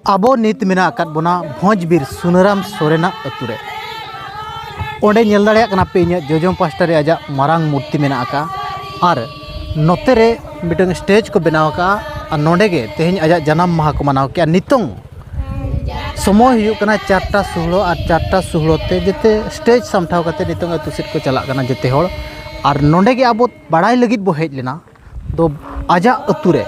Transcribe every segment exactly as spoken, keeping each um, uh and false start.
ᱟᱵᱚ ᱱᱤᱛ ᱢᱮᱱᱟᱜ ᱟᱠᱟᱫ ᱵᱚᱱᱟ ᱵᱷᱚᱸᱡᱽᱵᱤᱨ ᱥᱩᱱᱟᱹᱨᱟᱢ ᱥᱚᱨᱮᱱᱟᱜ ᱟᱹᱛᱩ ᱨᱮ᱾ ᱚᱸᱰᱮ ᱧᱮᱞ ᱫᱟᱲᱮᱭᱟᱜ ᱠᱟᱱᱟ ᱯᱮ, ᱤᱧᱟᱹᱜ ᱡᱚᱡᱚᱢ ᱯᱟᱥᱴᱟ ᱨᱮ ᱟᱡᱟᱜ ᱢᱟᱨᱟᱝ ᱢᱩᱨᱛᱤ ᱢᱮᱱᱟᱜ ᱟᱠᱟᱫᱼᱟ᱾ ᱟᱨ ᱱᱚᱛᱮ ᱨᱮ ᱢᱤᱫᱴᱟᱝ ᱥᱴᱮᱡᱽ ᱠᱚ ᱵᱮᱱᱟᱣ ᱟᱠᱟᱫᱼᱟ, ᱟᱨ ᱱᱚᱸᱰᱮ ᱜᱮ ᱛᱮᱦᱮᱧ ᱟᱡᱟᱜ ᱡᱟᱱᱟᱢ ᱢᱟᱦᱟ ᱠᱚ ᱢᱟᱱᱟᱣ ᱠᱮᱫᱼᱟ᱾ ᱱᱤᱛᱚᱝ ᱥᱚᱢᱚᱭ ᱦᱩᱭᱩᱜ ᱠᱟᱱᱟ ᱪᱟᱨᱴᱟ ᱥᱳᱞᱳ, ᱟᱨ ᱪᱟᱨᱴᱟ ᱥᱳᱞᱳ ᱛᱮ ᱡᱮᱛᱮ ᱥᱴᱮᱡᱽ ᱥᱟᱢᱴᱟᱣ ᱠᱟᱛᱮ ᱱᱤᱛᱚᱝ ᱟᱹᱛᱩ ᱥᱮᱫ ᱠᱚ ᱪᱟᱞᱟᱜ ᱠᱟᱱᱟ ᱡᱮᱛᱮ ᱦᱚᱲ᱾ ᱟᱨ ᱱᱚᱸᱰᱮ ᱜᱮ ᱟᱵᱚ ᱵᱟᱲᱟᱭ ᱞᱟᱹᱜᱤᱫ ᱵᱚ ᱦᱮᱡ ᱞᱮᱱᱟ, ᱫᱚ ᱟᱡᱟᱜ ᱟᱹᱛᱩ ᱨᱮ,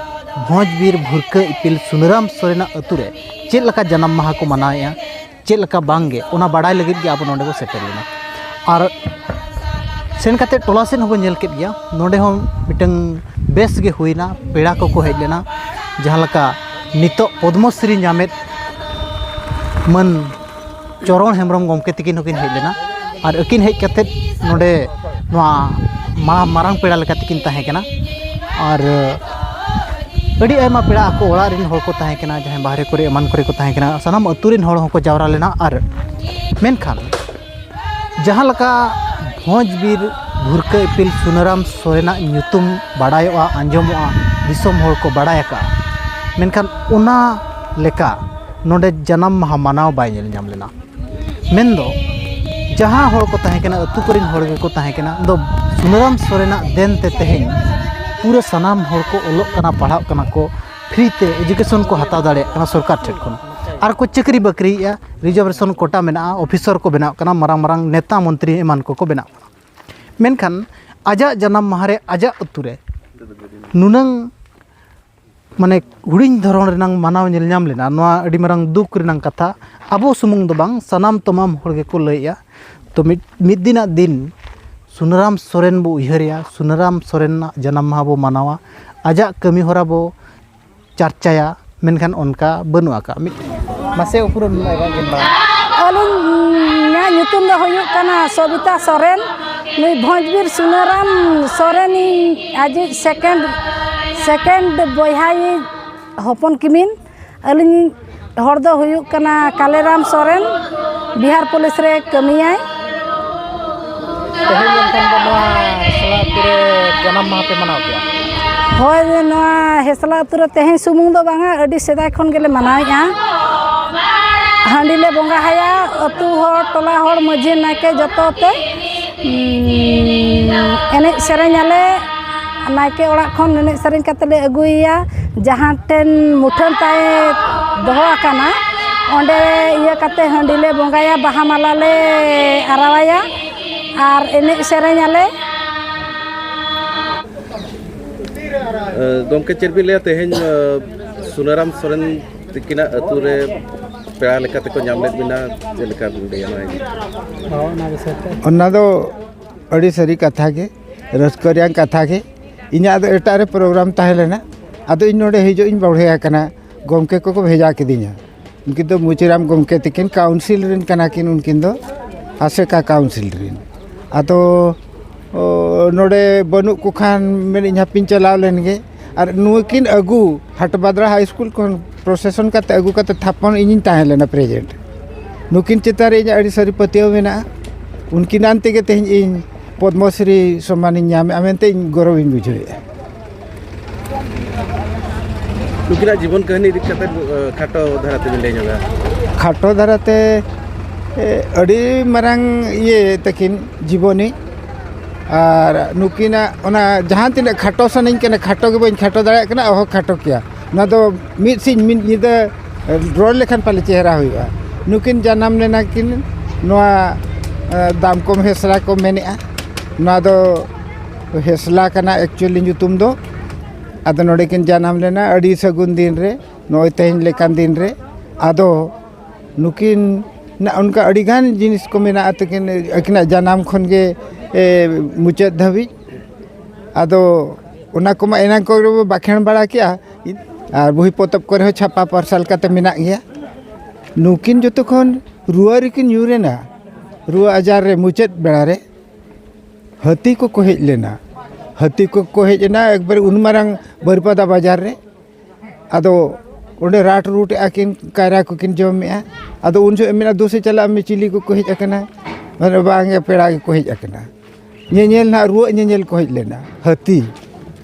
ᱵᱷᱚᱸᱡᱽᱵᱤᱨ ᱵᱷᱩᱨᱠᱟᱹ ᱤᱯᱤᱞ ᱥᱩᱱᱟᱹᱨᱟᱢ ᱥᱚᱨᱮᱱᱟᱜ ᱟᱹᱛᱩ ᱨᱮ ᱪᱮᱫ ᱞᱮᱠᱟ ᱡᱟᱱᱟᱢ ᱢᱟᱦᱟ ᱠᱚ ᱢᱟᱱᱟᱣᱮᱫᱼᱟ, ᱪᱮᱫ ᱞᱮᱠᱟ ᱵᱟᱝ ᱜᱮ, ᱚᱱᱟ ᱵᱟᱲᱟᱭ ᱞᱟᱹᱜᱤᱫ ᱜᱮ ᱟᱵᱚ ᱱᱚᱸᱰᱮ ᱵᱚ ᱥᱮᱴᱮᱨ ᱞᱮᱱᱟ᱾ ᱟᱨ ᱥᱮᱱ ᱠᱟᱛᱮ ᱴᱚᱞᱟ ᱥᱮᱫ ᱦᱚᱸᱵᱚ ᱧᱮᱞ ᱠᱮᱫ ᱜᱮᱭᱟ᱾ ᱱᱚᱸᱰᱮ ᱦᱚᱸ ᱢᱤᱫᱴᱟᱝ ᱵᱮᱥ ᱜᱮ ᱦᱩᱭᱱᱟ, ᱯᱮᱲᱟ ᱠᱚᱠᱚ ᱦᱮᱡ ᱞᱮᱱᱟ᱾ ᱡᱟᱦᱟᱸ ᱞᱮᱠᱟ ᱱᱤᱛᱚᱜ ᱯᱚᱫᱽᱢᱚᱥᱨᱤ ᱧᱟᱢᱮᱫ ᱢᱟᱹᱱ ᱪᱚᱨᱚᱬ ᱦᱮᱢᱵᱨᱚᱢ ᱜᱚᱢᱠᱮ ᱛᱤᱠᱤᱱ ᱦᱚᱸᱠᱤᱱ ᱦᱮᱡ ᱞᱮᱱᱟ᱾ ᱟᱨ ᱟᱹᱠᱤᱱ ᱦᱮᱡ ᱠᱟᱛᱮᱫ ᱱᱚᱰᱮ ᱱᱚᱣᱟ ᱢᱟ-, ᱢᱟᱨᱟᱝ ᱯᱮᱲᱟ ᱞᱮᱠᱟ ᱛᱮᱠᱤᱱ ᱛᱟᱦᱮᱸ ᱠᱟᱱᱟ᱾ ᱟᱨ ᱟᱹᱰᱤ ᱟᱭᱢᱟ ᱯᱮᱲᱟ ᱟᱠᱚ ᱚᱲᱟᱜ ᱨᱮᱱ ᱦᱚᱲ ᱠᱚ ᱛᱟᱦᱮᱸ ᱠᱟᱱᱟ, ᱡᱟᱦᱟᱸᱭ ᱵᱟᱦᱨᱮ ᱠᱚᱨᱮ ᱮᱢᱟᱱ ᱠᱚᱨᱮ ᱠᱚ ᱛᱟᱦᱮᱸ ᱠᱟᱱᱟ, ᱥᱟᱱᱟᱢ ᱟᱹᱛᱩ ᱨᱮᱱ ᱦᱚᱲ ᱦᱚᱸᱠᱚ ᱡᱟᱣᱨᱟ ᱞᱮᱱᱟ᱾ ᱟᱨ ᱢᱮᱱᱠᱷᱟᱱ ᱡᱟᱦᱟᱸ ᱞᱮᱠᱟ ᱵᱷᱚᱸᱡᱽ ᱵᱤᱨ ᱵᱷᱩᱨᱠᱟᱹ ᱤᱯᱤᱞ ᱥᱩᱱᱟᱹᱨᱟᱢ ᱥᱚᱨᱮᱱᱟᱜ ᱧᱩᱛᱩᱢ ᱵᱟᱲᱟᱭᱚᱜᱼᱟ, ᱟᱸᱡᱚᱢᱚᱜᱼᱟ, ᱫᱤᱥᱚᱢ ᱦᱚᱲ ᱠᱚ ᱵᱟᱲᱟᱭ ᱟᱠᱟᱫᱼᱟ, ᱢᱮᱱᱠᱷᱟᱱ ᱚᱱᱟ ᱞᱮᱠᱟ ᱱᱚᱰᱮ ᱡᱟᱱᱟᱢ ᱢᱟᱦᱟ ᱢᱟᱱᱟᱣ ᱵᱟᱭ ᱧᱮᱞ ᱧᱟᱢ ᱞᱮᱱᱟ᱾ ᱢᱮᱱᱫᱚ ᱡᱟᱦᱟᱸ ᱦᱚᱲ ᱠᱚ ᱛᱟᱦᱮᱸ ᱠᱟᱱᱟ, ᱟᱹᱛᱩ ᱠᱚᱨᱮᱱ ᱦᱚᱲ ᱜᱮᱠᱚ ᱛᱟᱦᱮᱸ ᱠᱟᱱᱟ᱾ ᱫᱚ ᱥᱩᱱᱟᱹᱨᱟᱢ ᱥᱚᱨᱮᱱᱟᱜ ᱫᱮᱱ ᱛᱮ ᱛᱮᱦᱮᱧ ᱯᱩᱨᱟᱹ ᱥᱟᱱᱟᱢ ᱦᱚᱲ ᱠᱚ ᱚᱞᱚᱜ ᱠᱟᱱᱟ, ᱯᱟᱲᱦᱟᱜ ᱠᱟᱱᱟ ᱠᱚ, ᱯᱷᱨᱤ ᱛᱮ ᱮᱰᱩᱠᱮᱥᱚᱱ ᱠᱚ ᱦᱟᱛᱟᱣ ᱫᱟᱲᱮᱭᱟᱜ ᱠᱟᱱᱟ ᱥᱚᱨᱠᱟᱨ ᱴᱷᱮᱱ ᱠᱷᱚᱱ᱾ ᱟᱨ ᱠᱚ ᱪᱟᱹᱠᱨᱤ ᱵᱟᱹᱠᱨᱤᱭᱮᱫᱼᱟ, ᱨᱤᱡᱟᱨᱵᱷᱮᱥᱚᱱ ᱠᱳᱴᱟ ᱢᱮᱱᱟᱜᱼᱟ, ᱚᱯᱷᱤᱥᱟᱨ ᱠᱚ ᱵᱮᱱᱟᱜ ᱠᱟᱱᱟ, ᱢᱟᱨᱟᱝ ᱢᱟᱨᱟᱝ ᱱᱮᱛᱟ ᱢᱚᱱᱛᱨᱤ ᱮᱢᱟᱱ ᱠᱚᱠᱚ ᱵᱮᱱᱟᱜ ᱠᱟᱱᱟ᱾ ᱢᱮᱱᱠᱷᱟᱱ ᱟᱡᱟᱜ ᱡᱟᱱᱟᱢ ᱢᱟᱦᱟ ᱨᱮ ᱟᱡᱟᱜ ᱟᱹᱛᱩ ᱨᱮ ᱱᱩᱱᱟᱹᱝ ᱢᱟᱱᱮ ᱦᱩᱰᱤᱧ ᱫᱷᱚᱨᱚᱱ ᱨᱮᱱᱟᱝ ᱢᱟᱱᱟᱣ ᱧᱮᱞ ᱧᱟᱢ ᱞᱮᱱᱟ, ᱱᱚᱣᱟ ᱟᱹᱰᱤ ᱢᱟᱨᱟᱝ ᱫᱩᱠ ᱨᱮᱱᱟᱝ ᱠᱟᱛᱷᱟ᱾ ᱟᱵᱚ ᱥᱩᱢᱩᱝ ᱫᱚ ᱵᱟᱝ, ᱥᱟᱱᱟᱢ ᱛᱚᱢᱟᱢ ᱦᱚᱲ ᱜᱮᱠᱚ ᱞᱟᱹᱭᱮᱜᱼᱟ᱾ ᱛᱚ ᱢᱤᱫ, ᱢᱤᱫ ᱫᱤᱱᱟᱜ ᱫᱤᱱ ᱥᱩᱱᱟᱹᱨᱟᱢ ᱥᱚᱨᱮᱱ ᱵᱚ ᱩᱭᱦᱟᱹᱨᱮᱭᱟ, ᱥᱩᱱᱟᱹᱨᱟᱢ ᱥᱚᱨᱮᱱᱟᱜ ᱡᱟᱱᱟᱢ ᱢᱟᱦᱟ ᱵᱚ ᱢᱟᱱᱟᱣᱟ, ᱟᱡᱟᱜ ᱠᱟᱹᱢᱤ ᱦᱚᱨᱟ ᱵᱚ ᱪᱟᱨᱪᱟᱭᱟ, ᱢᱮᱱᱠᱷᱟᱱ ᱚᱱᱠᱟ ᱵᱟᱹᱱᱩᱜ ᱟᱠᱟᱫ᱾ ᱢᱤᱫ ᱢᱟᱥᱮ ᱩᱯᱨᱩᱢ ᱟᱵᱮᱱ ᱵᱮᱱ ᱵᱟᱲᱟᱭᱟ? ᱟᱹᱞᱤᱧᱟᱜ ᱧᱩᱛᱩᱢ ᱫᱚ ᱦᱩᱭᱩᱜ ᱠᱟᱱᱟ ᱥᱚᱵᱤᱛᱟ ᱥᱚᱨᱮᱱ᱾ ᱱᱩᱭ ᱵᱷᱚᱸᱡᱽᱵᱤᱨ ᱥᱩᱱᱟᱹᱨᱟᱢ ᱥᱚᱨᱮᱱᱤᱧ ᱟᱡᱤᱡ ᱥᱮᱠᱮᱱᱰ, ᱥᱮᱠᱮᱱᱰ ᱵᱚᱭᱦᱟᱭᱤᱡ ᱦᱚᱯᱚᱱ ᱠᱤᱢᱤᱱ᱾ ᱟᱹᱞᱤᱧ ᱦᱚᱲ ᱫᱚ ᱦᱩᱭᱩᱜ ᱠᱟᱱᱟ ᱠᱟᱞᱮᱨᱟᱢ ᱥᱚᱨᱮᱱ, ᱵᱤᱦᱟᱨ ᱯᱩᱞᱤᱥ ᱨᱮ ᱠᱟᱹᱢᱤᱭᱟᱭ᱾ ᱛᱮᱦᱮᱧ ᱮᱱᱠᱷᱟᱱ ᱫᱚ ᱱᱚᱣᱟ ᱥᱟᱞᱟ ᱟᱹᱛᱩ ᱨᱮ ᱡᱟᱱᱟᱢ ᱢᱟᱦᱟ ᱯᱮ ᱢᱟᱱᱟᱣ ᱠᱮᱫᱼᱟ? ᱦᱳᱭ, ᱱᱚᱣᱟ ᱦᱮᱥᱞᱟ ᱟᱹᱛᱩ ᱨᱮ ᱛᱮᱦᱮᱧ ᱥᱩᱢᱩᱝ ᱫᱚ ᱵᱟᱝᱟ, ᱟᱹᱰᱤ ᱥᱮᱫᱟᱭ ᱠᱷᱚᱱ ᱜᱮᱞᱮ ᱢᱟᱱᱟᱣᱮᱫᱼᱟ᱾ ᱦᱟᱺᱰᱤ ᱞᱮ ᱵᱚᱸᱜᱟ ᱦᱟᱭᱟ, ᱟᱹᱛᱩ ᱦᱚᱲ, ᱴᱚᱞᱟ ᱦᱚᱲ, ᱢᱟᱺᱡᱷᱤ, ᱱᱟᱭᱠᱮ ᱡᱚᱛᱚ ᱛᱮ, ᱩᱸ, ᱮᱱᱮᱡ ᱥᱮᱨᱮᱧ ᱟᱞᱮ᱾ ᱱᱟᱭᱠᱮ ᱚᱲᱟᱜ ᱠᱷᱚᱱ ᱮᱱᱮᱡ ᱥᱮᱨᱮᱧ ᱠᱟᱛᱮ ᱞᱮ ᱟᱹᱜᱩᱭᱮᱭᱟ᱾ ᱡᱟᱦᱟᱸ ᱴᱷᱮᱱ ᱢᱩᱴᱷᱟᱹᱱ ᱛᱟᱭ ᱫᱚᱦᱚ ᱟᱠᱟᱱᱟ, ᱚᱸᱰᱮ ᱤᱭᱟᱹ ᱠᱟᱛᱮ ᱦᱟᱺᱰᱤ ᱞᱮ ᱵᱚᱸᱜᱟᱭᱟ, ᱵᱟᱦᱟ ᱢᱟᱞᱟ ᱞᱮ ᱟᱨᱟᱣᱟᱭᱟ ᱟᱨ ᱮᱱᱮᱡ ᱥᱮᱨᱮᱧ ᱟᱞᱮ᱾ ᱜᱚᱢᱠᱮ, ᱪᱮᱫ ᱵᱤᱱ ᱞᱟᱹᱭᱟ, ᱛᱮᱦᱮᱧ ᱥᱩᱱᱟᱨᱟᱢ ᱥᱚᱨᱮᱱ ᱛᱤᱠᱤᱱᱟᱜ ᱟᱹᱛᱩ ᱨᱮ ᱯᱮᱲᱟ ᱞᱮᱠᱟ ᱛᱮᱠᱚ ᱧᱟᱢ ᱞᱮᱫ ᱵᱤᱱᱟ, ᱪᱮᱫ ᱞᱮᱠᱟ ᱵᱤᱱ ᱞᱟᱹᱭᱟ ᱱᱚᱣᱟ ᱤᱫᱤ? ᱚᱱᱟ ᱫᱚ ᱟᱹᱰᱤ ᱥᱟᱹᱨᱤ ᱠᱟᱛᱷᱟ ᱜᱮ, ᱨᱟᱹᱥᱠᱟᱹ ᱨᱮᱭᱟᱜ ᱠᱟᱛᱷᱟ ᱜᱮ᱾ ᱤᱧᱟᱹᱜ ᱫᱚ ᱮᱴᱟᱜ ᱨᱮ ᱯᱨᱳᱜᱨᱟᱢ ᱛᱟᱦᱮᱸ ᱞᱮᱱᱟ, ᱟᱫᱚ ᱤᱧ ᱱᱚᱰᱮ ᱦᱤᱡᱩᱜ ᱤᱧ ᱵᱟᱲᱦᱮ ᱟᱠᱟᱱᱟ, ᱜᱚᱢᱠᱮ ᱠᱚᱠᱚ ᱵᱷᱮᱡᱟ ᱠᱤᱫᱤᱧᱟ᱾ ᱩᱱᱠᱤᱱ ᱫᱚ ᱢᱩᱪᱤᱨᱟᱢ ᱜᱚᱢᱠᱮ ᱛᱤᱠᱤᱱ ᱠᱟᱣᱩᱱᱥᱤᱞ ᱨᱮᱱ ᱠᱟᱱᱟ ᱠᱤᱱ, ᱩᱱᱠᱤᱱ ᱫᱚ ᱟᱥᱮᱠᱟ ᱠᱟᱣᱩᱱᱥᱤᱞ ᱨᱮᱱ᱾ ᱟᱫᱚ ᱱᱚᱰᱮ ᱵᱟᱹᱱᱩᱜ ᱠᱚ ᱠᱷᱟᱱ ᱢᱮᱱᱮᱫ ᱦᱟᱯᱤᱧ ᱪᱟᱞᱟᱣ ᱞᱮᱱ ᱜᱮ᱾ ᱟᱨ ᱱᱩᱠᱤᱱ ᱟᱹᱜᱩ ᱦᱟᱴᱵᱟᱫᱽᱨᱟ ᱦᱟᱭ ᱥᱠᱩᱞ ᱠᱷᱚᱱ ᱯᱨᱚᱥᱮᱥᱚᱱ ᱠᱟᱛᱮ ᱟᱹᱜᱩ ᱠᱟᱛᱮ ᱛᱷᱟᱯᱚᱱ ᱤᱧᱤᱧ ᱛᱟᱦᱮᱸ ᱞᱮᱱᱟ ᱯᱨᱮᱡᱮᱱᱴ᱾ ᱱᱩᱠᱤᱱ ᱪᱮᱛᱟᱱ ᱨᱮ ᱤᱧᱟᱹᱜ ᱟᱹᱰᱤ ᱥᱟᱹᱨᱤ ᱯᱟᱹᱛᱭᱟᱹᱣ ᱢᱮᱱᱟᱜᱼᱟ᱾ ᱩᱱᱠᱤᱱᱟᱱ ᱛᱮᱜᱮ ᱛᱮᱦᱮᱧ ᱤᱧ ᱯᱚᱫᱽᱢᱚᱥᱨᱤ ᱥᱚᱢᱢᱟᱱᱤᱧ ᱧᱟᱢᱮᱫᱼᱟ ᱢᱮᱱᱛᱮ ᱤᱧ ᱜᱚᱨᱚᱵᱤᱧ ᱵᱩᱡᱷᱟᱹᱣᱮᱫᱼᱟ᱾ ᱱᱩᱠᱤᱱᱟᱜ ᱡᱤᱵᱚᱱ ᱠᱟᱹᱦᱱᱤ ᱤᱫᱤ ᱠᱟᱛᱮ ᱠᱷᱟᱴᱚ ᱫᱷᱟᱨᱟ ᱛᱮᱵᱤᱱ ᱞᱟᱹᱭ ᱧᱚᱜᱟ᱾ ᱠᱷᱟᱴᱚ ᱫᱷᱟᱨᱟᱛᱮ ᱟᱹᱰᱤ ᱢᱟᱨᱟᱝ ᱤᱭᱟᱹ ᱛᱟᱹᱠᱤᱱ ᱡᱤᱵᱚᱱᱤ᱾ ᱟᱨ ᱱᱩᱠᱤᱱᱟᱜ ᱚᱱᱟ ᱡᱟᱦᱟᱸ ᱛᱤᱱᱟᱹᱜ ᱠᱷᱟᱴᱚ ᱥᱟᱱᱟᱧ ᱠᱟᱱᱟ, ᱠᱷᱟᱴᱚ ᱜᱮ ᱵᱟᱹᱧ ᱠᱷᱟᱴᱚ ᱫᱟᱲᱮᱭᱟᱜ ᱠᱟᱱᱟ, ᱚᱦᱚ ᱠᱷᱟᱴᱚ ᱠᱮᱭᱟ᱾ ᱚᱱᱟ ᱫᱚ ᱢᱤᱫ ᱥᱤᱧ ᱢᱤᱫ ᱧᱤᱫᱟᱹ ᱨᱚᱲ ᱞᱮᱠᱷᱟᱱ ᱯᱟᱞᱮ ᱪᱮᱦᱨᱟ ᱦᱩᱭᱩᱜᱼᱟ᱾ ᱱᱩᱠᱤᱱ ᱡᱟᱱᱟᱢ ᱞᱮᱱᱟ ᱠᱤᱱ ᱱᱚᱣᱟ ᱫᱟᱢᱠᱚᱢ ᱦᱮᱥᱞᱟ ᱠᱚ ᱢᱮᱱᱮᱜᱼᱟ᱾ ᱱᱚᱣᱟ ᱫᱚ ᱦᱮᱥᱞᱟ ᱠᱟᱱᱟ ᱮᱠᱪᱩᱭᱮᱞᱤ ᱧᱩᱛᱩᱢ ᱫᱚ᱾ ᱟᱫᱚ ᱱᱚᱰᱮ ᱠᱤᱱ ᱡᱟᱱᱟᱢ ᱞᱮᱱᱟ ᱟᱹᱰᱤ ᱥᱟᱹᱜᱩᱱ ᱫᱤᱱ ᱨᱮ, ᱱᱚᱜᱼᱚᱭ ᱛᱮᱦᱮᱧ ᱞᱮᱠᱟᱱ ᱫᱤᱱ ᱨᱮ᱾ ᱟᱫᱚ ᱱᱩᱠᱤᱱ ᱚᱱᱠᱟ ᱟᱹᱰᱤᱜᱟᱱ ᱡᱤᱱᱤᱥ ᱠᱚ ᱢᱮᱱᱟᱜᱼᱟ ᱛᱟᱹᱠᱤᱱ, ᱟᱹᱠᱤᱱᱟᱜ ᱡᱟᱱᱟᱢ ᱠᱷᱚᱱ ᱜᱮ ᱢᱩᱪᱟᱹᱫ ᱫᱷᱟᱹᱵᱤᱡ᱾ ᱟᱫᱚ ᱚᱱᱟ ᱠᱚᱢᱟ ᱮᱱᱟᱝ ᱠᱚᱨᱮ ᱵᱚ ᱵᱟᱠᱷᱮᱬ ᱵᱟᱲᱟ ᱠᱮᱜᱼᱟ, ᱟᱨ ᱵᱩᱦᱤ ᱯᱚᱛᱚᱵ ᱠᱚᱨᱮ ᱦᱚᱸ ᱪᱷᱟᱯᱟ ᱯᱟᱨᱥᱟᱞ ᱠᱟᱛᱮ ᱢᱮᱱᱟᱜ ᱜᱮᱭᱟ᱾ ᱱᱩᱠᱤᱱ ᱡᱚᱛᱚ ᱠᱷᱚᱱ ᱨᱩᱣᱟᱹ ᱨᱮᱠᱤᱱ ᱧᱩᱨ ᱮᱱᱟ, ᱨᱩᱣᱟᱹ ᱟᱡᱟᱨ ᱨᱮ ᱢᱩᱪᱟᱹᱫ ᱵᱮᱲᱟ ᱨᱮ ᱦᱟᱹᱛᱤ ᱠᱚᱠᱚ ᱦᱮᱡ ᱞᱮᱱᱟ᱾ ᱦᱟᱹᱛᱤ ᱠᱚᱠᱚ ᱦᱮᱡ ᱮᱱᱟ ᱮᱠᱵᱟᱨᱮ ᱩᱱ ᱢᱟᱨᱟᱝ ᱵᱟᱹᱨᱤᱯᱟᱫᱟ ᱵᱟᱡᱟᱨ ᱨᱮ᱾ ᱟᱫᱚ ᱚᱸᱰᱮ ᱨᱟᱴ ᱨᱩᱴ ᱮᱫᱼᱟ ᱠᱤᱱ, ᱠᱟᱭᱨᱟ ᱠᱚᱠᱤᱱ ᱡᱚᱢᱮᱫᱼᱟ᱾ ᱟᱫᱚ ᱩᱱ ᱡᱚᱦᱚᱜ ᱢᱮᱱᱟ, "ᱫᱩᱥᱮ ᱪᱟᱞᱟᱜ ᱢᱮ, ᱪᱤᱞᱤ ᱠᱚᱠᱚ ᱦᱮᱡ ᱟᱠᱟᱱᱟ?" ᱢᱮᱱᱟ, "ᱵᱟᱝ ᱜᱮ, ᱯᱮᱲᱟ ᱜᱮᱠᱚ ᱦᱮᱡ ᱟᱠᱟᱱᱟ, ᱧᱮᱧᱮᱞ ᱱᱟᱦᱟᱜ ᱨᱩᱣᱟᱹᱜ ᱧᱮᱧᱮᱞ ᱠᱚ ᱦᱮᱡ ᱞᱮᱱᱟ ᱦᱟᱹᱛᱤ᱾"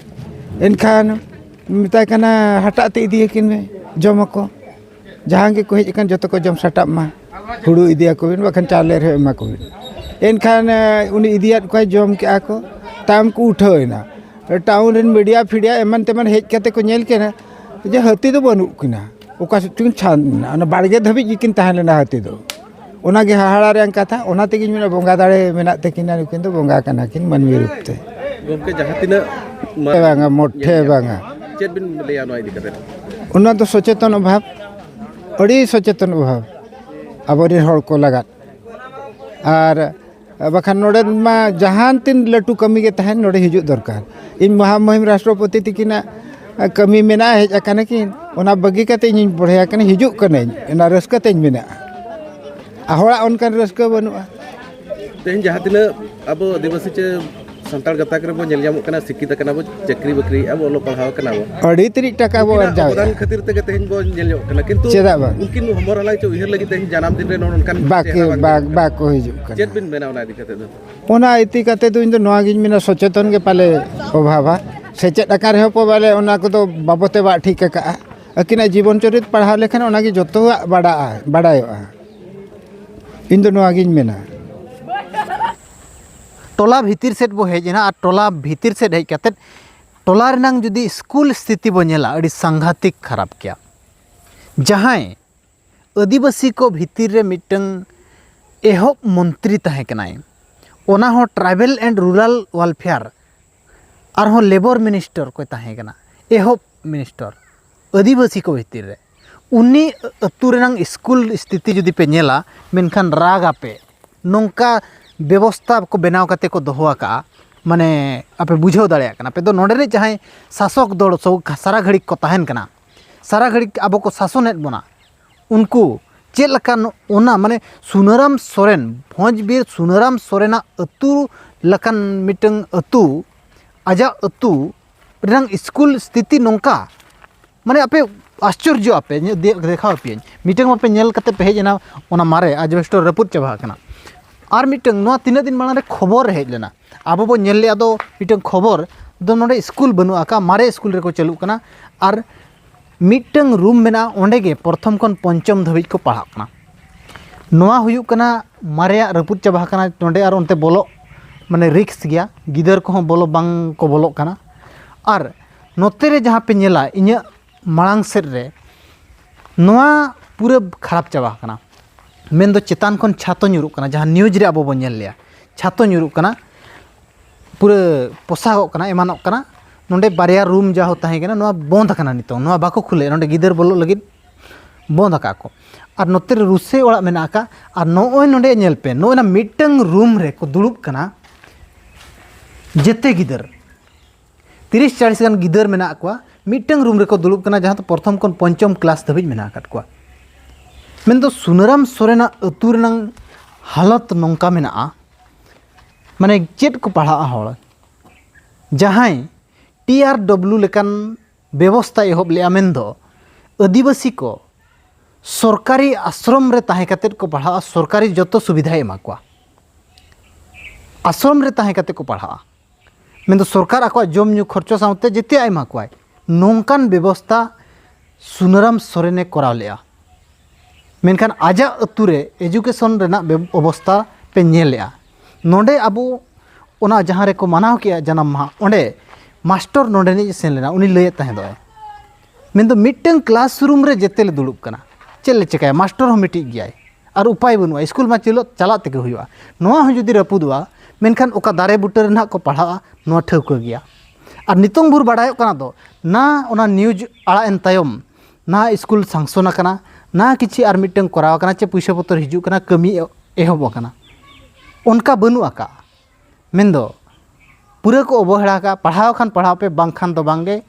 ᱮᱱᱠᱷᱟᱱ ᱢᱮᱛᱟᱭ ᱠᱟᱱᱟ, "ᱦᱟᱴᱟᱜ ᱛᱮ ᱤᱫᱤᱭᱟᱠᱤᱱ ᱢᱮ, ᱡᱚᱢᱟᱠᱚ, ᱡᱟᱦᱟᱸ ᱜᱮᱠᱚ ᱦᱮᱡ ᱟᱠᱟᱱ ᱡᱚᱛᱚ ᱠᱚ ᱡᱚᱢ ᱥᱟᱴᱟᱜ ᱢᱟ, ᱦᱩᱲᱩ ᱤᱫᱤᱭᱟᱠᱚ ᱵᱤᱱ, ᱵᱟᱠᱷᱟᱱ ᱪᱟᱣᱞᱮ ᱨᱮᱦᱚᱸ ᱮᱢᱟ ᱠᱚ ᱵᱤᱱ᱾" ᱮᱱᱠᱷᱟᱱ ᱩᱱᱤ ᱤᱫᱤᱭᱟᱫ ᱠᱚᱣᱟᱭ, ᱡᱚᱢ ᱠᱮᱜᱼᱟ ᱠᱚ, ᱛᱟᱭᱚᱢ ᱠᱚ ᱩᱴᱷᱟᱹᱣ ᱮᱱᱟ᱾ ᱴᱟᱣᱩᱱ ᱨᱮᱱ ᱢᱤᱰᱤᱭᱟ ᱯᱷᱤᱰᱤᱭᱟ ᱮᱢᱟᱱ ᱛᱮᱢᱟᱱ ᱦᱮᱡ ᱠᱟᱛᱮ ᱠᱚ ᱧᱮᱞ ᱠᱮᱫᱟ ᱡᱮ ᱦᱟᱹᱛᱤ ᱫᱚ ᱵᱟᱹᱱᱩᱜ ᱠᱤᱱᱟ, ᱚᱠᱟ ᱥᱮᱫ ᱪᱚᱝ ᱪᱷᱟᱱ ᱮᱱᱟ, ᱚᱱᱟ ᱵᱟᱲᱜᱮ ᱫᱷᱟᱹᱵᱤᱡ ᱜᱮᱠᱤᱱ ᱛᱟᱦᱮᱸ ᱞᱮᱱᱟ ᱦᱟᱹᱛᱤ ᱫᱚ᱾ ᱚᱱᱟᱜᱮ ᱦᱟᱦᱟᱲᱟ ᱨᱮᱭᱟᱜ ᱠᱟᱛᱷᱟ᱾ ᱚᱱᱟ ᱛᱮᱜᱮᱧ ᱢᱮᱱᱟ, ᱵᱚᱸᱜᱟ ᱫᱟᱲᱮ ᱢᱮᱱᱟᱜ ᱛᱟᱹᱠᱤᱱᱟ, ᱱᱩᱠᱤᱱ ᱫᱚ ᱵᱚᱸᱜᱟ ᱠᱟᱱᱟ ᱠᱤᱱ ᱢᱟᱹᱱᱢᱤ ᱨᱩᱯ ᱛᱮ᱾ ᱜᱚᱢᱠᱮ, ᱡᱟᱦᱟᱸ ᱛᱤᱱᱟᱹᱜ ᱢᱟ- ᱵᱟᱝᱟ, ᱢᱚᱴᱷᱮ ᱵᱟᱝᱟ᱾ ᱪᱮᱫ ᱵᱤᱱ ᱞᱟᱹᱭᱟ ᱱᱚᱣᱟ ᱤᱫᱤ ᱠᱟᱛᱮ? ᱚᱱᱟ ᱫᱚ ᱥᱚᱪᱮᱛᱚᱱ ᱚᱵᱷᱟᱵᱽ, ᱟᱹᱰᱤ ᱥᱚᱪᱮᱛᱚᱱ ᱚᱵᱷᱟᱵᱽ ᱟᱵᱚᱨᱮᱱ ᱦᱚᱲ ᱠᱚ ᱞᱟᱜᱟᱫ᱾ ᱟᱨ ᱵᱟᱠᱷᱟᱱ ᱱᱚᱰᱮ ᱢᱟ ᱡᱟᱦᱟᱸ ᱛᱤᱱ ᱞᱟᱹᱴᱩ ᱠᱟᱹᱢᱤ ᱜᱮ ᱛᱟᱦᱮᱱ, ᱱᱚᱰᱮ ᱦᱤᱡᱩᱜ ᱫᱚᱨᱠᱟᱨ᱾ ᱤᱧ ᱢᱚᱦᱟᱢᱩᱦᱤᱢ ᱨᱟᱥᱴᱨᱚᱯᱚᱛᱤ ᱛᱤᱠᱤᱱᱟᱜ ᱠᱟᱹᱢᱤ ᱢᱮᱱᱟᱜᱼᱟ, ᱦᱮᱡ ᱟᱠᱟᱱᱟ ᱠᱤᱱ, ᱚᱱᱟ ᱵᱟᱹᱜᱤ ᱠᱟᱛᱮ ᱤᱧᱤᱧ ᱵᱚᱲᱦᱮ ᱟᱠᱟᱱᱟ, ᱦᱤᱡᱩᱜ ᱠᱟᱹᱱᱟᱹᱧ, ᱚᱱᱟ ᱨᱟᱹᱥᱠᱟᱹ ᱛᱮᱧ ᱢᱮᱱᱟᱜᱼᱟ᱾ ᱟᱨ ᱦᱚᱲᱟᱜ ᱚᱱᱠᱟᱱ ᱨᱟᱹᱥᱠᱟᱹ ᱵᱟᱹᱱᱩᱜᱼᱟ᱾ ᱛᱮᱦᱮᱧ ᱡᱟᱦᱟᱸ ᱛᱤᱱᱟᱹᱜ ᱟᱵᱚ ᱟᱹᱫᱤᱵᱟᱹᱥᱤ ᱪᱮ ᱥᱟᱱᱛᱟᱲ ᱜᱟᱛᱟᱠ ᱨᱮᱵᱚ ᱧᱮᱞ ᱧᱟᱢᱚᱜ ᱠᱟᱱᱟ, ᱥᱤᱠᱠᱷᱤᱛ ᱟᱠᱟᱱᱟ ᱵᱚ, ᱪᱟᱹᱠᱨᱤ ᱵᱟᱹᱠᱨᱤᱭᱮᱫᱼᱟ ᱵᱚ, ᱚᱞᱚᱜ ᱯᱟᱲᱦᱟᱣ ᱠᱟᱱᱟ ᱵᱚ᱾ ᱟᱹᱰᱤ ᱛᱮᱫ ᱴᱟᱠᱟ ᱵᱚ ᱩᱱᱠᱤᱱᱟᱜ ᱟᱨᱡᱟᱣᱮᱫᱼᱟ᱾ ᱚᱵᱚᱫᱟᱱ ᱠᱷᱟᱹᱛᱤᱨ ᱛᱮᱜᱮ ᱛᱮᱦᱮᱧ ᱵᱚ ᱧᱮᱞ ᱧᱟᱢᱚᱜ ᱠᱟᱱᱟ, ᱠᱤᱱᱛᱩ ᱪᱮᱫᱟᱜ ᱵᱟᱝ? ᱩᱱᱠᱤᱱ ᱦᱚᱢᱚᱨ ᱦᱟᱞᱟᱝ ᱪᱮ ᱩᱭᱦᱟᱹᱨ ᱞᱟᱹᱜᱤᱫ ᱛᱮᱦᱮᱧ ᱡᱟᱱᱟᱢ ᱫᱤᱱ ᱨᱮ ᱱᱚᱜᱼᱚ ᱱᱚᱝᱠᱟᱱ ᱵᱟᱠᱚ, ᱪᱮᱦᱨᱟ ᱵᱟᱝ ᱵᱟᱝ, ᱧᱮᱞ ᱵᱟᱠᱚ ᱦᱤᱡᱩᱜ ᱠᱟᱱᱟ᱾ ᱪᱮᱫ ᱵᱤᱱ ᱢᱮᱱᱟ ᱚᱱᱟ ᱤᱫᱤ ᱠᱟᱛᱮ ᱫᱚ? ᱚᱱᱟ ᱤᱫᱤ ᱠᱟᱛᱮ ᱫᱚ ᱤᱧ ᱫᱚ ᱱᱚᱣᱟ ᱜᱤᱧ ᱢᱮᱱᱟ, ᱥᱚᱪᱮᱛᱚᱱ ᱜᱮ ᱯᱟᱞᱮ ᱚᱵᱷᱟᱵᱟ᱾ ᱥᱮᱪᱮᱫ ᱟᱠᱟᱱ ᱨᱮᱦᱚᱸ ᱠᱚ ᱯᱟᱞᱮ ᱚᱱᱟ ᱠᱚᱫᱚ ᱵᱟᱵᱚ ᱛᱮᱵᱟᱜ ᱴᱷᱤᱠ ᱟᱠᱟᱜᱼᱟ᱾ ᱟᱹᱠᱤᱱᱟᱜ ᱡᱤᱵᱚᱱ ᱪᱚᱨᱤᱛ ᱯᱟᱲᱦᱟᱣ ᱞᱮᱠᱷᱟᱱ ᱚᱱᱟ ᱜᱮ ᱡᱚᱛᱚᱣᱟᱜ ᱵᱟᱰᱟᱜᱼᱟ, ᱵᱟᱰᱟᱭᱚᱜᱼᱟ᱾ ᱤᱧ ᱫᱚ ᱱᱚᱣᱟ ᱜᱤᱧ ᱢᱮᱱᱟ᱾ ᱴᱚᱞᱟ ᱵᱷᱤᱛᱤᱨ ᱥᱮᱫ ᱵᱚ ᱦᱮᱡ ᱮᱱᱟ, ᱟᱨ ᱴᱚᱞᱟ ᱵᱷᱤᱛᱤᱨ ᱥᱮᱫ ᱦᱮᱡ ᱠᱟᱛᱮᱫ ᱴᱚᱞᱟ ᱨᱮᱱᱟᱝ ᱡᱩᱫᱤ ᱥᱠᱩᱞ ᱥᱛᱷᱤᱛᱤ ᱵᱚ ᱧᱮᱞᱟ, ᱟᱹᱰᱤ ᱥᱟᱝᱜᱷᱟᱛᱤᱠ ᱠᱷᱟᱨᱟᱯ ᱜᱮᱭᱟ᱾ ᱡᱟᱦᱟᱸᱭ ᱟᱹᱫᱤᱵᱟᱹᱥᱤ ᱠᱚ ᱵᱷᱤᱛᱤᱨ ᱨᱮ ᱢᱤᱫᱴᱟᱝ ᱮᱦᱚᱵ ᱢᱚᱱᱛᱨᱤ ᱛᱟᱦᱮᱸ ᱠᱟᱱᱟᱭ, ᱚᱱᱟ ᱦᱚᱸ Tribal and Rural Welfare, ᱟᱨᱦᱚᱸ Labour Minister ᱠᱚᱭ ᱛᱟᱦᱮᱸ ᱠᱟᱱᱟ, ᱮᱦᱚᱵ minister ᱟᱹᱫᱤᱵᱟᱹᱥᱤ ᱠᱚ ᱵᱷᱤᱛᱤᱨ ᱨᱮ᱾ ᱩᱱᱤ ᱟᱹᱛᱩ ᱨᱮᱱᱟᱝ ᱥᱠᱩᱞ ᱥᱛᱷᱤᱛᱤ ᱡᱩᱫᱤ ᱯᱮ ᱧᱮᱞᱟ, ᱢᱮᱱᱠᱷᱟᱱ ᱨᱟᱜᱽ ᱟᱯᱮ᱾ ᱱᱚᱝᱠᱟ ᱵᱮᱵᱚᱥᱛᱷᱟ ᱠᱚ ᱵᱮᱱᱟᱣ ᱠᱟᱛᱮ ᱠᱚ ᱫᱚᱦᱚ ᱟᱠᱟᱫᱼᱟ, ᱢᱟᱱᱮ ᱟᱯᱮ ᱵᱩᱡᱷᱟᱹᱣ ᱫᱟᱲᱮᱭᱟᱜ ᱠᱟᱱᱟ ᱯᱮ᱾ ᱫᱚ ᱱᱚᱰᱮ ᱨᱮ ᱡᱟᱦᱟᱸᱭ ᱥᱟᱥᱚᱠ ᱫᱚᱞ ᱥᱚ-, ᱥᱟᱨᱟ ᱜᱷᱟᱹᱲᱤᱡ ᱠᱚ ᱛᱟᱦᱮᱱ ᱠᱟᱱᱟ, ᱥᱟᱨᱟ ᱜᱷᱟᱹᱲᱤᱡ ᱟᱵᱚ ᱠᱚ ᱥᱟᱥᱚᱱᱮᱫ ᱵᱚᱱᱟ, ᱩᱱᱠᱩ ᱪᱮᱫ ᱞᱮᱠᱟ ᱱᱚ-, ᱚᱱᱟ ᱢᱟᱱᱮ ᱥᱩᱱᱟᱹᱨᱟᱢ ᱥᱚᱨᱮᱱ, ᱵᱷᱚᱸᱡᱽ ᱵᱤᱨ ᱥᱩᱱᱟᱹᱨᱟᱢ ᱥᱚᱨᱮᱱᱟᱜ ᱟᱹᱛᱩ ᱞᱮᱠᱟᱱ ᱢᱤᱫᱴᱟᱝ ᱟᱹᱛᱩ, ᱟᱡᱟᱜ ᱟᱹᱛᱩ ᱨᱮᱱᱟᱝ ᱥᱠᱩᱞ ᱥᱛᱷᱤᱛᱤ ᱱᱚᱝᱠᱟ, ᱢᱟᱱᱮ ᱟᱯᱮ ᱟᱥᱪᱚᱨᱡᱚ ᱟᱯᱮ᱾ ᱤᱧ ᱫᱮ-, ᱫᱮᱠᱷᱟᱣ ᱟᱯᱮᱭᱟᱹᱧ, ᱢᱤᱫᱴᱟᱝ ᱢᱟᱯᱮ ᱧᱮᱞ ᱠᱟᱛᱮ ᱯᱮ ᱦᱮᱡ ᱮᱱᱟ, ᱚᱱᱟ ᱢᱟᱨᱮ ᱟᱡᱵᱮᱥᱴᱚᱨ ᱨᱟᱹᱯᱩᱫ ᱪᱟᱵᱟ ᱟᱠᱟᱱᱟ᱾ ᱟᱨ ᱢᱤᱫᱴᱟᱝ ᱱᱚᱣᱟ ᱛᱤᱱᱟᱹᱜ ᱫᱤᱱ ᱢᱟᱲᱟᱝ ᱨᱮ ᱠᱷᱚᱵᱚᱨ ᱨᱮ ᱦᱮᱡ ᱞᱮᱱᱟ, ᱟᱵᱚ ᱵᱚ ᱧᱮᱞ ᱞᱮᱜᱼᱟ ᱫᱚ ᱢᱤᱫᱴᱟᱝ ᱠᱷᱚᱵᱚᱨ, ᱫᱚ ᱱᱚᱰᱮ ᱥᱠᱩᱞ ᱵᱟᱹᱱᱩᱜ ᱟᱠᱟᱫ, ᱢᱟᱨᱮ ᱥᱠᱩᱞ ᱨᱮᱠᱚ ᱪᱟᱹᱞᱩᱜ ᱠᱟᱱᱟ᱾ ᱟᱨ ᱢᱤᱫᱴᱟᱝ ᱨᱩᱢ ᱢᱮᱱᱟᱜᱼᱟ, ᱚᱸᱰᱮ ᱜᱮ ᱯᱨᱚᱛᱷᱚᱢ ᱠᱷᱚᱱ ᱯᱚᱧᱪᱚᱢ ᱫᱷᱟᱹᱵᱤᱡ ᱠᱚ ᱯᱟᱲᱦᱟᱜ ᱠᱟᱱᱟ᱾ ᱱᱚᱣᱟ ᱦᱩᱭᱩᱜ ᱠᱟᱱᱟ ᱢᱟᱨᱮᱭᱟᱜ, ᱨᱟᱹᱯᱩᱫ ᱪᱟᱵᱟ ᱟᱠᱟᱱᱟ᱾ ᱱᱚᱸᱰᱮ ᱟᱨ ᱚᱱᱛᱮ ᱵᱚᱞᱚᱜ ᱢᱟᱱᱮ ᱨᱤᱠᱥ ᱜᱮᱭᱟ, ᱜᱤᱫᱟᱹᱨ ᱠᱚᱦᱚᱸ ᱵᱚᱞᱚ ᱵᱟᱝ ᱠᱚ ᱵᱚᱞᱚᱜ ᱠᱟᱱᱟ᱾ ᱟᱨ ᱱᱚᱛᱮ ᱨᱮ ᱡᱟᱦᱟᱸ ᱯᱮ ᱧᱮᱞᱟ ᱤᱧᱟᱹᱜ ᱢᱟᱲᱟᱝ ᱥᱮᱫ ᱨᱮ, ᱱᱚᱣᱟ ᱯᱩᱨᱟᱹ ᱠᱷᱟᱨᱟᱯ ᱪᱟᱵᱟ ᱟᱠᱟᱱᱟ᱾ ᱢᱮᱱᱫᱚ ᱪᱮᱛᱟᱱ ᱠᱷᱚᱱ ᱪᱷᱟᱛᱚ ᱧᱩᱨᱩᱜ ᱠᱟᱱᱟ, ᱡᱟᱦᱟᱸ ᱱᱤᱭᱩᱡᱽ ᱨᱮ ᱟᱵᱚ ᱵᱚᱱ ᱧᱮᱞ ᱞᱮᱭᱟ, ᱪᱷᱟᱛᱚ ᱧᱩᱨᱩᱜ ᱠᱟᱱᱟ, ᱯᱩᱨᱟᱹ ᱯᱚᱥᱟᱜᱚᱜ ᱠᱟᱱᱟ, ᱮᱢᱟᱱᱚᱜ ᱠᱟᱱᱟ᱾ ᱱᱚᱸᱰᱮ ᱵᱟᱨᱭᱟ ᱨᱩᱢ ᱡᱟᱦᱟᱸ ᱛᱟᱦᱮᱸ ᱠᱟᱱᱟ, ᱱᱚᱣᱟ ᱵᱚᱱᱫ ᱟᱠᱟᱱᱟ ᱱᱤᱛᱚᱝ, ᱱᱚᱣᱟ ᱵᱟᱠᱚ ᱠᱷᱩᱞᱟᱹᱭᱟ, ᱱᱚᱸᱰᱮ ᱜᱤᱫᱟᱹᱨ ᱵᱚᱞᱚᱜ ᱞᱟᱹᱜᱤᱫ ᱵᱚᱱᱫ ᱟᱠᱟᱫ ᱠᱚ᱾ ᱟᱨ ᱱᱚᱛᱮ ᱨᱮ ᱨᱩᱥᱮ ᱚᱲᱟᱜ ᱢᱮᱱᱟᱜ ᱟᱠᱟᱫ᱾ ᱟᱨ ᱱᱚᱜᱼᱚᱭ ᱱᱚᱸᱰᱮ ᱧᱮᱞ ᱯᱮ, ᱱᱚᱜᱼᱚᱭ ᱱᱟ ᱢᱤᱫᱴᱟᱝ ᱨᱩᱢ ᱨᱮᱠᱚ ᱫᱩᱲᱩᱵ ᱠᱟᱱᱟ ᱡᱮᱛᱮ ᱜᱤᱫᱟᱹᱨ, ᱛᱤᱨᱤᱥ ᱪᱟᱞᱤᱥ ᱜᱟᱱ ᱜᱤᱫᱟᱹᱨ ᱢᱮᱱᱟᱜ ᱠᱚᱣᱟ, ᱢᱤᱫᱴᱟᱝ ᱨᱩᱢ ᱨᱮᱠᱚ ᱫᱩᱲᱩᱵ ᱠᱟᱱᱟ, ᱡᱟᱦᱟᱸ ᱫᱚ ᱯᱨᱚᱛᱷᱚᱢ ᱠᱷᱚᱱ ᱯᱚᱧᱪᱚᱢ ᱠᱞᱟᱥ ᱫᱷᱟᱹᱵᱤᱡ ᱢᱮᱱᱟᱜ ᱟᱠᱟᱫ ᱠᱚᱣᱟ᱾ ᱢᱮᱱᱫᱚ ᱥᱩᱱᱟᱹᱨᱟᱢ ᱥᱚᱨᱮᱱᱟᱜ ᱟᱹᱛᱩ ᱨᱮᱱᱟᱝ ᱦᱟᱞᱚᱛ ᱱᱚᱝᱠᱟ ᱢᱮᱱᱟᱜᱼᱟ, ᱢᱟᱱᱮ ᱪᱮᱫ ᱠᱚ ᱯᱟᱲᱦᱟᱜᱼᱟ ᱦᱚᱲ? ᱡᱟᱦᱟᱸᱭ ᱴᱤ ᱟᱨ ᱰᱚᱵᱞᱤᱭᱩ ᱞᱮᱠᱟᱱ ᱵᱮᱵᱚᱥᱛᱷᱟ ᱮᱦᱚᱵ ᱞᱮᱜᱼᱟ, ᱢᱮᱱᱫᱚ ᱟᱹᱫᱤᱵᱟᱹᱥᱤ ᱠᱚ ᱥᱚᱨᱠᱟᱨᱤ ᱟᱥᱨᱚᱢ ᱨᱮ ᱛᱟᱦᱮᱸ ᱠᱟᱛᱮᱫ ᱠᱚ ᱯᱟᱲᱦᱟᱜᱼᱟ, ᱥᱚᱨᱠᱟᱨᱤ ᱡᱚᱛᱚ ᱥᱩᱵᱤᱫᱷᱟᱭ ᱮᱢᱟ ᱠᱚᱣᱟ, ᱟᱥᱨᱚᱢ ᱨᱮ ᱛᱟᱦᱮᱸ ᱠᱟᱛᱮᱫ ᱠᱚ ᱯᱟᱲᱦᱟᱜᱼᱟ, ᱢᱮᱱᱫᱚ ᱥᱚᱨᱠᱟᱨ ᱟᱠᱚᱣᱟᱜ ᱡᱚᱢ ᱧᱩ ᱠᱷᱚᱨᱪᱚ ᱥᱟᱶᱛᱮ ᱡᱮᱛᱮᱭᱟᱜ ᱮᱢᱟ ᱠᱚᱣᱟᱭ᱾ ᱱᱚᱝᱠᱟᱱ ᱵᱮᱵᱚᱥᱛᱷᱟ ᱥᱩᱱᱟᱹᱨᱟᱢ ᱥᱚᱨᱮᱱᱮ ᱠᱚᱨᱟᱣ ᱞᱮᱜᱼᱟ᱾ ᱢᱮᱱᱠᱷᱟᱱ ᱟᱡᱟᱜ ᱟᱹᱛᱩ ᱨᱮ ᱮᱡᱩᱠᱮᱥᱚᱱ ᱨᱮᱱᱟᱜ ᱵᱮᱵ-, ᱚᱵᱚᱥᱛᱷᱟ ᱯᱮ ᱧᱮᱞ ᱞᱮᱜᱼᱟ᱾ ᱱᱚᱰᱮ ᱟᱵᱚ ᱚᱱᱟ ᱡᱟᱦᱟᱸ ᱨᱮᱠᱚ ᱢᱟᱱᱟᱣ ᱠᱮᱜᱼᱟ ᱡᱟᱱᱟᱢ ᱢᱟᱦᱟ, ᱚᱸᱰᱮ ᱢᱟᱥᱴᱚᱨ ᱱᱚᱰᱮᱱᱤᱡ ᱮ ᱥᱮᱱ ᱞᱮᱱᱟ, ᱩᱱᱤ ᱞᱟᱹᱭᱮᱫ ᱛᱟᱦᱮᱸ ᱫᱚᱭ, ᱢᱮᱱᱫᱚ ᱢᱤᱫᱴᱟᱝ ᱠᱞᱟᱥᱨᱩᱢ ᱨᱮ ᱡᱮᱛᱮ ᱞᱮ ᱫᱩᱲᱩᱵ ᱠᱟᱱᱟ, ᱪᱮᱫ ᱞᱮ ᱪᱤᱠᱟᱹᱭᱟ? ᱢᱟᱥᱴᱚᱨ ᱦᱚᱸ ᱢᱤᱫᱴᱤᱡ ᱜᱮᱭᱟᱭ ᱟᱨ ᱩᱯᱟᱭ ᱵᱟᱹᱱᱩᱜᱼᱟ, ᱥᱠᱩᱞ ᱢᱟ ᱪᱮᱞᱚᱜ ᱪᱟᱞᱟᱜ ᱛᱮᱜᱮ ᱦᱩᱭᱩᱜᱼᱟ᱾ ᱱᱚᱣᱟ ᱦᱚᱸ ᱡᱩᱫᱤ ᱨᱟᱹᱯᱩᱫᱚᱜᱼᱟ, ᱢᱮᱱᱠᱷᱟᱱ ᱚᱠᱟ ᱫᱟᱨᱮ ᱵᱩᱴᱟᱹ ᱨᱮ ᱱᱟᱦᱟᱜ ᱠᱚ ᱯᱟᱲᱦᱟᱜᱼᱟ, ᱱᱚᱣᱟ ᱴᱷᱟᱹᱣᱠᱟᱹ ᱜᱮᱭᱟ᱾ ᱟᱨ ᱱᱤᱛᱚᱝ ᱵᱷᱳᱨ ᱵᱟᱰᱟᱭᱚᱜ ᱠᱟᱱᱟ ᱫᱚ, ᱱᱟ ᱚᱱᱟ ᱱᱤᱭᱩᱡᱽ ᱟᱲᱟᱜ ᱮᱱ ᱛᱟᱭᱚᱢ, ᱱᱟ ᱥᱠᱩᱞ ᱥᱟᱝᱥᱚᱱ ᱟᱠᱟᱱᱟ, ᱱᱟ ᱠᱤᱪᱷᱤ ᱟᱨ ᱢᱤᱫᱴᱟᱝ ᱠᱚᱨᱟᱣ ᱟᱠᱟᱱᱟ, ᱪᱮ ᱯᱩᱭᱥᱟᱹ ᱯᱚᱛᱚᱨ ᱦᱤᱡᱩᱜ ᱠᱟᱱᱟ, ᱠᱟᱹᱢᱤ ᱮᱦᱚᱵ ᱟᱠᱟᱱᱟ, ᱚᱱᱠᱟ ᱵᱟᱹᱱᱩᱜ ᱟᱠᱟᱫᱼᱟ᱾ ᱢᱮᱱᱫᱚ ᱯᱩᱨᱟᱹ ᱠᱚ ᱚᱵᱚᱦᱮᱲᱟ ᱟᱠᱟᱫᱼᱟ, ᱯᱟᱲᱦᱟᱣ ᱠᱷᱟᱱ ᱯᱟᱲᱦᱟᱣ ᱯᱮ, ᱵᱟᱝᱠᱷᱟᱱ ᱫᱚ ᱵᱟᱝᱜᱮ,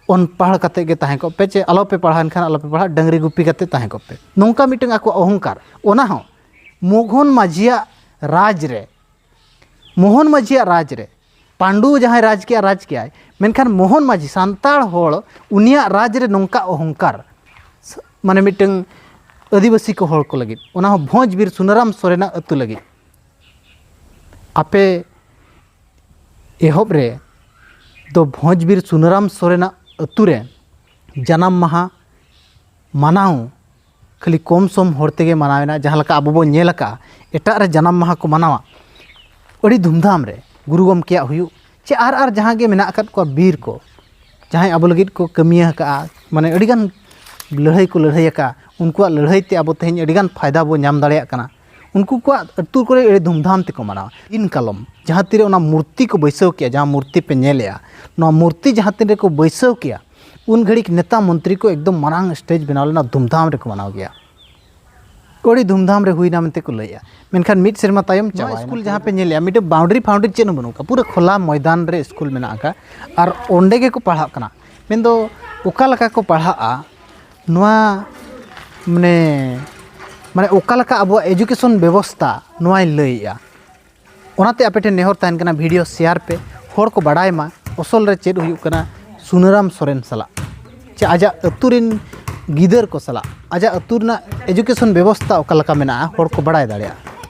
ᱚᱱ ᱯᱟᱲᱦᱟᱣ ᱠᱟᱛᱮ ᱜᱮ ᱛᱟᱦᱮᱸ ᱠᱚᱜ ᱯᱮ, ᱪᱮ ᱟᱞᱚ ᱯᱮ ᱯᱟᱲᱦᱟᱣ ᱮᱱᱠᱷᱟᱱ ᱟᱞᱚ ᱯᱮ ᱯᱟᱲᱦᱟᱜ, ᱰᱟᱹᱝᱨᱤ ᱜᱩᱯᱤ ᱠᱟᱛᱮ ᱛᱟᱦᱮᱸ ᱠᱚᱜ ᱯᱮ, ᱱᱚᱝᱠᱟ ᱢᱤᱫᱴᱟᱝ ᱟᱠᱚᱣᱟᱜ ᱚᱦᱚᱝᱠᱟᱨ᱾ ᱚᱱᱟ ᱦᱚᱸ ᱢᱳᱦᱚᱱ ᱢᱟᱹᱡᱷᱤᱭᱟᱜ ᱨᱟᱡᱽ ᱨᱮ, ᱢᱳᱦᱚᱱ ᱢᱟᱹᱡᱷᱤᱭᱟᱜ ᱨᱟᱡᱽ ᱨᱮ, ᱯᱟᱺᱰᱩ ᱡᱟᱦᱟᱸᱭ ᱨᱟᱡᱽ ᱠᱮᱜᱼᱟ, ᱨᱟᱡᱽ ᱠᱮᱜᱼᱟᱭ, ᱢᱮᱱᱠᱷᱟᱱ ᱢᱳᱦᱚᱱ ᱢᱟᱹᱡᱷᱤ, ᱥᱟᱱᱛᱟᱲ ᱦᱚᱲ, ᱩᱱᱤᱭᱟᱜ ᱨᱟᱡᱽ ᱨᱮ ᱱᱚᱝᱠᱟ ᱚᱦᱚᱝᱠᱟᱨ, ᱢᱟᱱᱮ ᱢᱤᱫᱴᱟᱝ ᱟᱹᱫᱤᱵᱟᱹᱥᱤ ᱠᱚ ᱦᱚᱲ ᱠᱚ ᱞᱟᱹᱜᱤᱫ, ᱚᱱᱟ ᱦᱚᱸ ᱵᱷᱚᱸᱡᱽ ᱵᱤᱨ ᱥᱩᱱᱟᱨᱟᱢ ᱥᱚᱨᱮᱱᱟᱜ ᱟᱹᱛᱩ ᱞᱟᱹᱜᱤᱫ᱾ ᱟᱯᱮ ᱮᱦᱚᱵ ᱨᱮ ᱫᱚ ᱵᱷᱚᱸᱡᱽ ᱵᱤᱨ ᱥᱩᱱᱟᱹᱨᱟᱢ ᱥᱚᱨᱮᱱᱟᱜ ᱟᱹᱛᱩ ᱨᱮ ᱡᱟᱱᱟᱢ ᱢᱟᱦᱟ ᱢᱟᱱᱟᱣ ᱠᱷᱟᱹᱞᱤ ᱠᱚᱢ ᱥᱚᱢ ᱦᱚᱲ ᱛᱮᱜᱮ ᱢᱟᱱᱟᱣ ᱮᱱᱟ᱾ ᱡᱟᱦᱟᱸ ᱞᱮᱠᱟ ᱟᱵᱚ ᱵᱚᱱ ᱧᱮᱞ ᱟᱠᱟᱫᱼᱟ, ᱮᱴᱟᱜ ᱨᱮ ᱡᱟᱱᱟᱢ ᱢᱟᱦᱟ ᱠᱚ ᱢᱟᱱᱟᱣᱟ ᱟᱹᱰᱤ ᱫᱷᱩᱢᱫᱷᱟᱢ ᱨᱮ, ᱜᱩᱨᱩ ᱜᱚᱢᱠᱮᱭᱟᱜ ᱦᱩᱭᱩᱜ, ᱪᱮ ᱟᱨ ᱟᱨ ᱡᱟᱦᱟᱸ ᱜᱮ ᱢᱮᱱᱟᱜ ᱟᱠᱟᱫ ᱠᱚᱣᱟ ᱵᱤᱨ ᱠᱚ, ᱡᱟᱦᱟᱸᱭ ᱟᱵᱚ ᱞᱟᱹᱜᱤᱫ ᱠᱚ ᱠᱟᱹᱢᱤᱭᱟᱹ ᱟᱠᱟᱫᱼᱟ, ᱢᱟᱱᱮ ᱟᱹᱰᱤᱜᱟᱱ ᱞᱟᱹᱲᱦᱟᱹᱭ ᱠᱚ ᱞᱟᱹᱲᱦᱟᱹᱭ ᱟᱠᱟᱫᱼᱟ, ᱩᱱᱠᱩᱣᱟᱜ ᱞᱟᱹᱲᱦᱟᱹᱭ ᱛᱮ ᱟᱵᱚ ᱛᱮᱦᱮᱧ ᱟᱹᱰᱤᱜᱟᱱ ᱯᱷᱟᱭᱫᱟ ᱵᱚ ᱧᱟᱢ ᱫᱟᱲᱮᱭᱟᱜ ᱠᱟᱱᱟ᱾ ᱩᱱᱠᱩ ᱠᱚᱣᱟᱜ ᱟᱹᱛᱩ ᱠᱚᱨᱮ ᱟᱹᱰᱤ ᱫᱷᱩᱢᱫᱷᱟᱢ ᱛᱮᱠᱚ ᱢᱟᱱᱟᱣᱟ᱾ ᱫᱤᱱ ᱠᱟᱞᱚᱢ ᱡᱟᱦᱟᱸ ᱛᱤᱨᱮ ᱚᱱᱟ ᱢᱩᱨᱛᱤ ᱠᱚ ᱵᱟᱹᱭᱥᱟᱹᱣ ᱠᱮᱜᱼᱟ, ᱡᱟᱦᱟᱸ ᱢᱩᱨᱛᱤ ᱯᱮ ᱧᱮᱞᱮᱜᱼᱟ, ᱱᱚᱣᱟ ᱢᱩᱨᱛᱤ ᱡᱟᱦᱟᱸ ᱛᱤᱱ ᱨᱮᱠᱚ ᱵᱟᱹᱭᱥᱟᱹᱣ ᱠᱮᱜᱼᱟ, ᱩᱱ ᱜᱷᱟᱹᱲᱤᱡ ᱱᱮᱛᱟ ᱢᱚᱱᱛᱨᱤ ᱠᱚ ᱮᱠᱫᱚᱢ ᱢᱟᱨᱟᱝ ᱥᱴᱮᱡᱽ ᱵᱮᱱᱟᱣ ᱞᱮᱱᱟ, ᱫᱷᱩᱢᱫᱷᱟᱢ ᱨᱮᱠᱚ ᱢᱟᱱᱟᱣ ᱜᱮᱭᱟ᱾ ᱟᱹᱰᱤ ᱫᱷᱩᱢᱫᱷᱟᱢ ᱨᱮ ᱦᱩᱭᱱᱟ ᱢᱮᱱᱛᱮ ᱠᱚ ᱞᱟᱹᱭᱮᱜᱼᱟ᱾ ᱢᱮᱱᱠᱷᱟᱱ ᱢᱤᱫ ᱥᱮᱨᱢᱟ ᱛᱟᱭᱚᱢ ᱱᱚᱣᱟ ᱪᱟᱵᱟᱭᱮᱱᱟ᱾ ᱥᱠᱩᱞ ᱡᱟᱦᱟᱸ ᱯᱮ ᱧᱮᱞᱮᱜᱼᱟ, ᱢᱤᱫᱴᱮᱱ ᱵᱟᱣᱩᱱᱰᱟᱨᱤ ᱯᱷᱟᱣᱩᱱᱰᱟᱨᱤ ᱪᱮᱫ ᱦᱚᱸ ᱵᱟᱹᱱᱩᱜ ᱟᱠᱟᱫᱼᱟ, ᱯᱩᱨᱟᱹ ᱠᱷᱚᱞᱟ ᱢᱚᱭᱫᱟᱱ ᱨᱮ ᱥᱠᱩᱞ ᱢᱮᱱᱟᱜ ᱟᱠᱟᱫᱼᱟ᱾ ᱟᱨ ᱚᱸᱰᱮ ᱜᱮᱠᱚ ᱯᱟᱲᱦᱟᱜ ᱠᱟᱱᱟ᱾ ᱢᱮᱱᱫᱚ ᱚᱠᱟ ᱞᱮᱠᱟ ᱠᱚ ᱯᱟᱲᱦᱟᱜᱼᱟ, ᱱᱚᱣᱟ ᱢᱟᱱᱮ, ᱢᱟᱱᱮ ᱚᱠᱟ ᱞᱮᱠᱟ ᱟᱵᱚᱣᱟᱜ ᱮᱡᱩᱠᱮᱥᱚᱱ ᱵᱮᱵᱚᱥᱛᱟ, ᱱᱚᱣᱟᱭ ᱞᱟᱹᱭᱮᱜᱼᱟ᱾ ᱚᱱᱟᱛᱮ ᱟᱯᱮ ᱴᱷᱮᱱ ᱱᱮᱦᱚᱨ ᱛᱟᱦᱮᱱ ᱠᱟᱱᱟ, ᱵᱷᱤᱰᱤᱭᱳ ᱥᱮᱭᱟᱨ ᱯᱮ, ᱦᱚᱲ ᱠᱚ ᱵᱟᱲᱟᱭ ᱢᱟ ᱟᱥᱚᱞ ᱨᱮ ᱪᱮᱫ ᱦᱩᱭᱩᱜ ᱠᱟᱱᱟ ᱥᱩᱱᱟᱹᱨᱟᱢ ᱥᱚᱨᱮᱱ ᱥᱟᱞᱟᱜ, ᱪᱮ ᱟᱡᱟᱜ ᱟᱹᱛᱩ ᱨᱮᱱ ᱜᱤᱫᱟᱹᱨ ᱠᱚ ᱥᱟᱞᱟᱜ, ᱟᱡᱟᱜ ᱟᱹᱛᱩ ᱨᱮᱱᱟᱜ ᱮᱡᱩᱠᱮᱥᱚᱱ ᱵᱮᱵᱚᱥᱛᱟ ᱚᱠᱟ ᱞᱮᱠᱟ ᱢᱮᱱᱟᱜᱼᱟ, ᱦᱚᱲ ᱠᱚ ᱵᱟᱲᱟᱭ ᱫᱟᱲᱮᱭᱟᱜᱼᱟ᱾